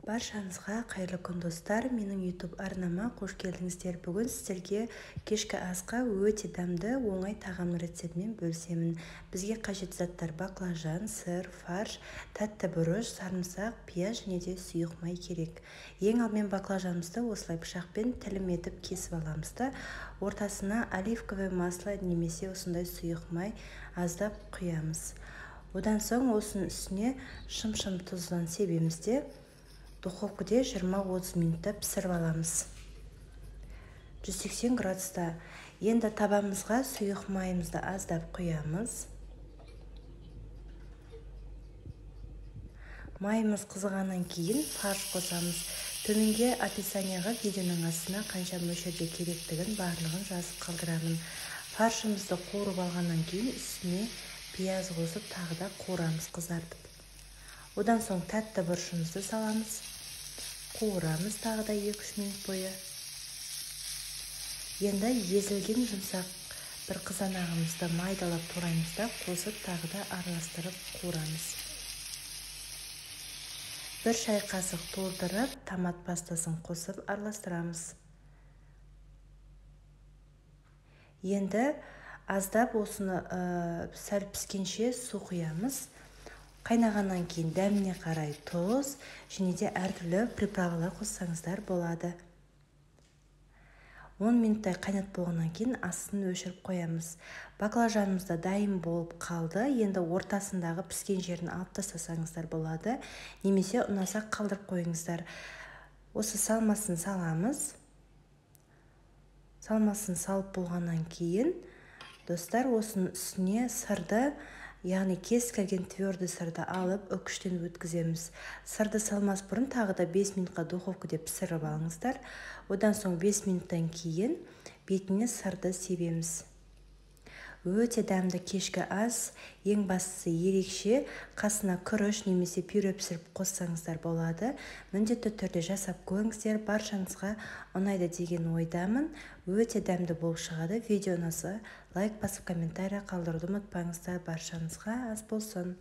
Баршаңызға қайырлы күн, достар! Менің YouTube арнама қош келдіңіздер. Бүгін сіздерге кешкі асқа өте дәмді, оңай тағамның рецептімен бөлісемін. Бізге қажетті заттар: баклажан, сыр, фарш, тәтті бұрыш, сарымсақ, пияз және де сұйық май керек. Ең алдымен баклажанымызды осылай пышақпен тілім етіп кесіп аламыз да, ортасына оливковое масло немесе осындай сұйық май аздап құямыз. Одан соң осының үстіне шым-шым тұздан себеміз де, духовкада 20-30 минутта пісіріп аламыз. 180 градуста. Енді табамызға сұйық майымызды аздап құямыз. Майымыз қызғаннан кейін фарш қосамыз. Төменге описанияға, видеоның астына қанша мөлшерде керектігін барлығын жазып қалдырамын. Фаршымызды қуырып алғаннан кейін үстіне пияз қосып, тағы да қуырамыз қызартып. Одан соң тәтті бұрышымызды саламыз. Қуырамыз тағы да 2-3 минут бойы. Енді езілген жұмсақ бір қызанағымызды майдалап тураймыз да, қосып тағы да араластырып қуырамыз. 1 шай қасық толтырып томат пастасын қосып араластырамыз. Енді аздап осыны сәл піскенше су құямыз. Қайнағаннан кейін дәміне қарай тұз және де әртүрлі приправалар қоссаңыздар болады. 10 минуттай қайнат болғаннан кейін астын өшіріп қоямыз. Баклажанымыз да дайын болып қалды. Енді ортасындағы піскен жерін алып тастасаңыздар болады, немесе ұнаса қалдырып қойыңыздар. Осы салмасын саламыз. Салмасын салып болғаннан кейін, достар, осының үстіне сырды, яғни кез келген твердый сырды алып үкіштен өткіземіз. Сырды салмас бұрын тағы да 5 минутқа духовкада пісіріп алыңыздар. Одан соң 5 минуттан кейін бетіне сырды себеміз. Өте дәмді кешкі ас, ең бастысы ерекше, қасына күріш немесе пюре пісіріп қоссаңыздар болады. Міндетті түрде жасап көріңіздер, баршаңызға ұнайды деген ойдамын. Өте дәмді болып шығады. Видео ұнаса лайк басып, комментарий қалдыруды ұмытпаңыздар. Баршаңызға ас болсын.